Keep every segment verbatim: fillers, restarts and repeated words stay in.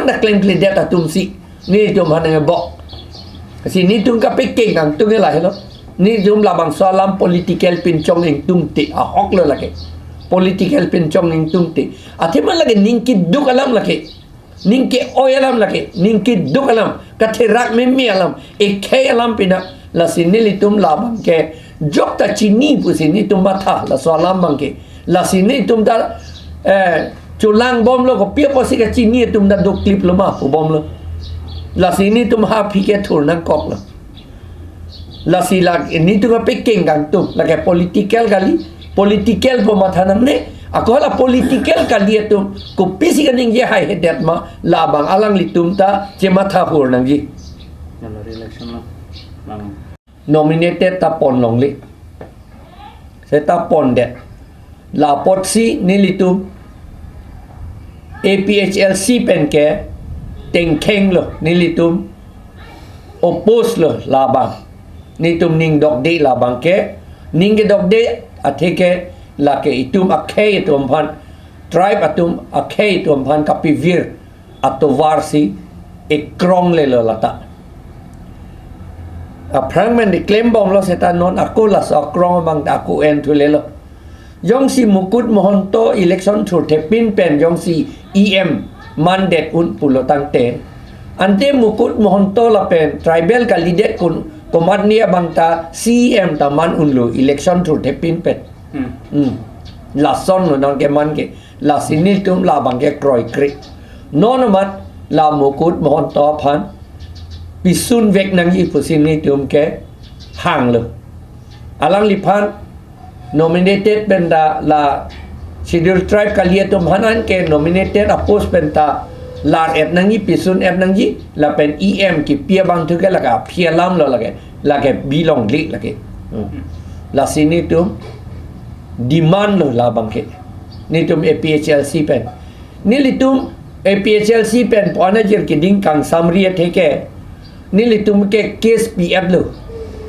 ta klemkledet atum si nelitum aphan nangkebok. Lasi nelitum kapekeng kangtung lahelo. Nelitum labangso alam political pinchong ingtungte ahok lo lake. Political pinchong ingtungte. Athema lake ning keduk alam lake. Ning ke-oi alam lake. Ning keduk alam. Katherak meme alam. Ekhei alam pina. Lasi nelitum labang ke jok ta chini pusi nelitum matha. Laso alam abang ke. Lasi nelitum ta, eh, cholang bomlo, kopi apotsi kachini atum ta doklip lo ma pu bomlo. Lasi nelitum ha aphi ke thur nangkoklo. Lasi la nelitum kapekeng kangtung, lake political kali, political pu matha nangne, ako la political kali atum, kopisi kaningje haihedet ma, labang alanglitum ta chematha hur nangji. Kalau re-election lo, bang. Nominated ta pon longle. Seta pondet. La apotsi nelitum A P H L C pen ke tengkheng lo, nelitum oppose lo labang. Nelitum ning dokde labang ke, ning kedokde athe ke lake itum akhei atum aphan, tribe atum akhei atum aphan kapivir atovar si ekrong lelo lata. Aphrang men de klem bomlo seta non ako laso akrong abang ta ako en thu lelo. Jongsi Mukut Mahanta election thurthepin pen jongsi E M mandet un pulo tangte, ante Mukut Mahanta lapen tribal kalidet kun komatne abang ta C E M ta man unlo election thurthepin pen. Hmm. Hmm. Lason lo nangkeman ke. Lasi nelitum labang ke kroikre. Non amat la Mukut Mahanta aphan pisun vek nangji pusi nelitum ke hanglo. Alangliphan nominated pen ta la Scheduled Tribe kali atum aphan an ke nominated a-post pen ta lar-et nangji, pisun-et nangji, lapen E M kipi abang thu ke lake aphi alam lo lake, lake bilong li lake. Hmm. Lasi nelitum demand lo labang ke. Nelitum A P H L C pen. Nelitum A P H L C pen pu-an ajir keding kangsamri athe ke. Nelitum ke case pi-et lo.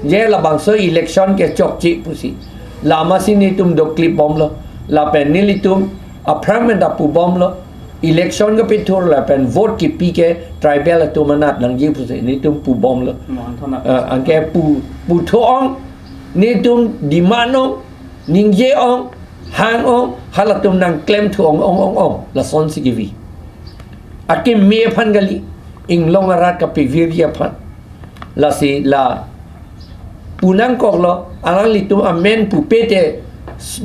Je labangso election ke chokche pusi. Lama si nelitum doklip bomlo. Lapen nelitum aphrang men ta pu bomlo. Election kapethur lapen vote kipi ke tribal atum anat nangji pusi nelitum pu bomlo. Mohon thonat. Eh, anke pu, pu tho-ong. Nelitum demand ong. Ningje ong, hang ong, halatum nangklem thu ong, ong, ong, ong. Lasonsi kevi. Akeme aphan kali, inglong arat kapivirji aphan. Lasi la pu nangkoklo, alanglitum amen pupe te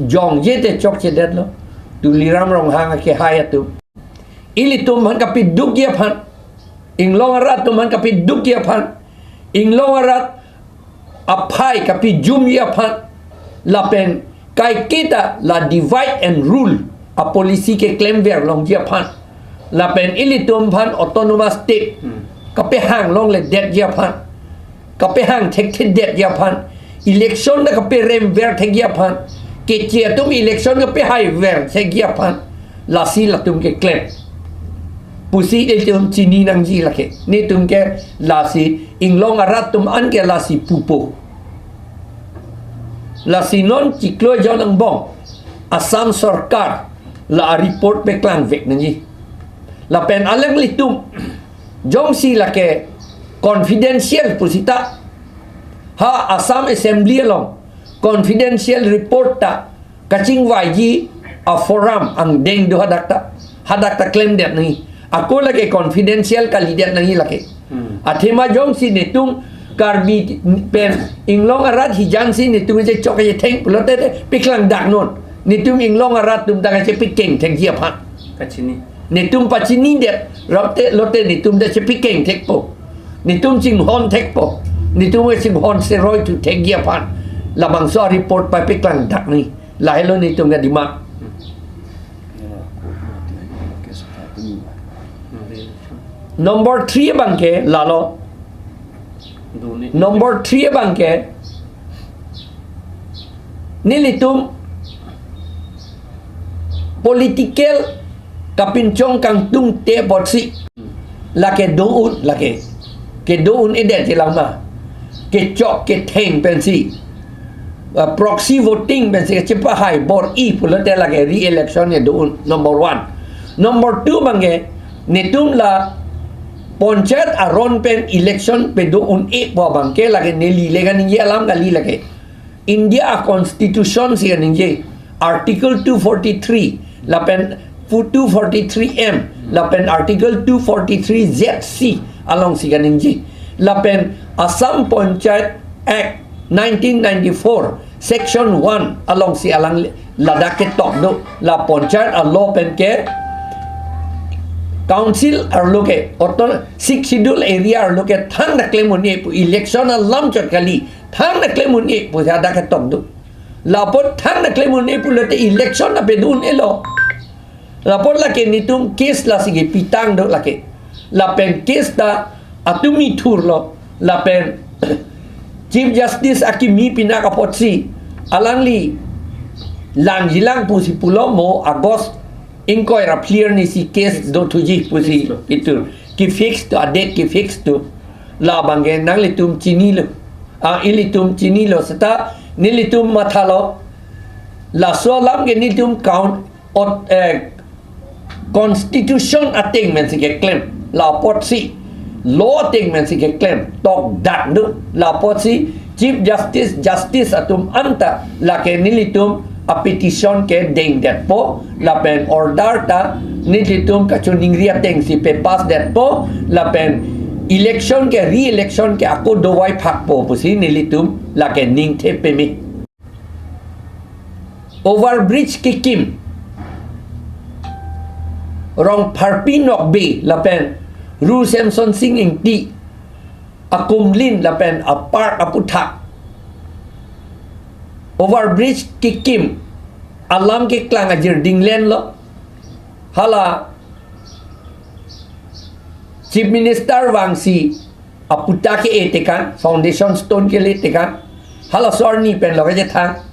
jongje te chokchedetlo. Tuliram Ronghang akehai atum. Ilitum aphan kapidukji aphan. Inglong arat atum aphan kapidukji aphan. Inglong arat aphai kapijumji aphan, lapen kaiketa la divide and rule a-policy keklemver longji aphan, lapen ilitum aphan autonomous state Hmm. kapehang longledetji aphan, kapehang thekthedetji aphan, election ta kaperemver thekji aphan, keche atum election kapehaiver thekji aphan, lasi latum keklem pusi ilitum chini nangji lake. Nelitum ke lasi inglong arat atum an ke lasi pupo. Lasi non chiklo jon angbong Assam Sorkar la a-report peklangvek nangji. Lapen alanglitum jongsi lake confidential pusita ha Assam Assembly along confidential report ta kachingvaiji a-forum angdeng do hadak ta. Hadak ta klemdet nangji. Ako lake confidential kalidet nangji lake. Hmm. Athema jongsi netum Karbi pen inglong arat hijan si netum je chok je theng pulote te peklangdak non. Netum inglong arat atum ta kachepikeng thekji aphan. Kachini. Netum pachinidet, rapte lote netum ta chepikeng thekpo. Netum chinghon thekpo. Netum chinghon seroi thu thekji aphan. Labangso a-report papeklangdak nangji. Lahelo netum kadima. Number three abang ke lalo. Duni. Number three abang ke nelitum political kapinchong kangtungte apotsi lake do-un lake. Kedo-un-edet je langma. Kechok ketheng pensi, uh, proxy voting pensi kachepahai bor-i pulote lake re-election kedo-un, number one. Number two abang ke Netum la panchayat aron pen election pado un-e pu abangke lake neli le kaningje alam kali lake. India a constitution si kaningje, Article two forty-three lapen pu two forty-three M lapen Article two forty-three Z C alongsi kaningje. Lapen Assam Panchayat Act nineteen ninety-four Section one alongsi alang ladak ketok do, la panchayat a-law pen ke council arlo ke, auto-, Sixth Schedule area arlo ke thangta klem un-e pu, election alam chot kali, thangta klem un-e pu hadak ketok do. Lapu thangta klem un-e pulote election ta pado un-elo. Lapu lake netum case lasi kepitang do lake. Lapen case ta atumi thurlo. Lapen Chief Justice akimi pinak apotsi alangli langjilang pusi pulo, mo August ingkoi ra phli arnisi case dothuji pusi itum ke-fix do, a-date ke-fix do. La abangke nanglitum chinilo. A, ilitum chinilo seta nelitum mathalo. Laso alam ke nelitum count ot, eh, constitution ateng pensi keklem, la apotsi law ateng pensi keklem, tokdak do, la apotsi Chief Justice, Justice atum anta lake nelitum a-petition ke dengdetpo, lapen order ta nelitum kachiningri atengsi pe-pass detpo, lapen election ke, re-election ke ako dovai phakpo pusi nelitum lake ningthe peme. Overbridge kekim, Rongpharpi Nokbe lapen Ru Semson Sing Ingti akumlin lapen a-park aputhak overbridge kekim alam keklang ajir dinglen lo. Hala Chief Minister vangsi aputa ke-e tekang, foundation stone kele tekang, halaso arni pen lo kachethang.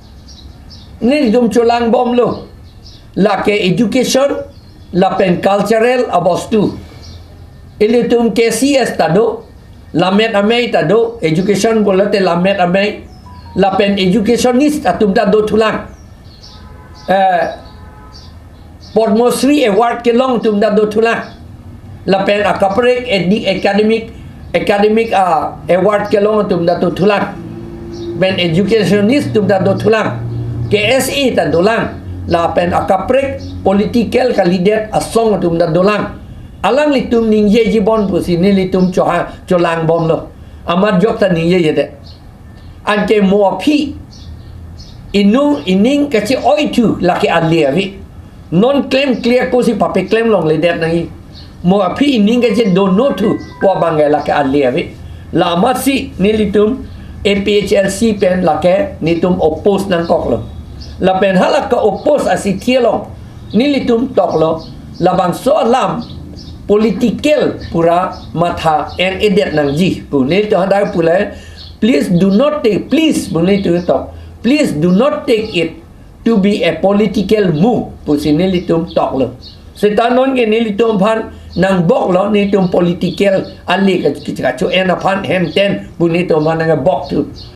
Nelitum cholangbomlo. Lake education lapen cultural abostu. Ilitum K C S ta do, lammet amei ta do, education pulote lammet amei, lapen educationist atum ta dothulang. Eh, Padma Shri Award kelong atum ta dothulang. Lapen akaprek edi-, academic, academic, ah, award kelong atum ta dothulang. Pen educationist atum ta dothulang. K S A ta dolang. Lapen akaprek political kalidet asong atum ta dolang. Alanglitum ningjejibom pusi nelitum choha-, cholangbomlo. Amat jok ta ningjejedet. Anke mo aphi inung ining kache-oithu lake ale ave. Non klemkle akosi papeklem longledet nangji. Mo aphi ining kachedono thu pu abangke lake ale ave. La amatsi nelitum A P H L C pen lake nelitum oppose nangkoklo. Lapen hala ke-oppose asithi along nelitum toklo, labangso alam political pura matha en-edet nangji pu nelitum hadak pule. Please do not take, please pu nelitum tok. Please do not take it to be a political move pusi nelitum toklo. Seta non ke nelitum aphan nangboklo, nelitum political ale ka, ka, kacho-en aphan henten pu nelitum aphan nangbok thu.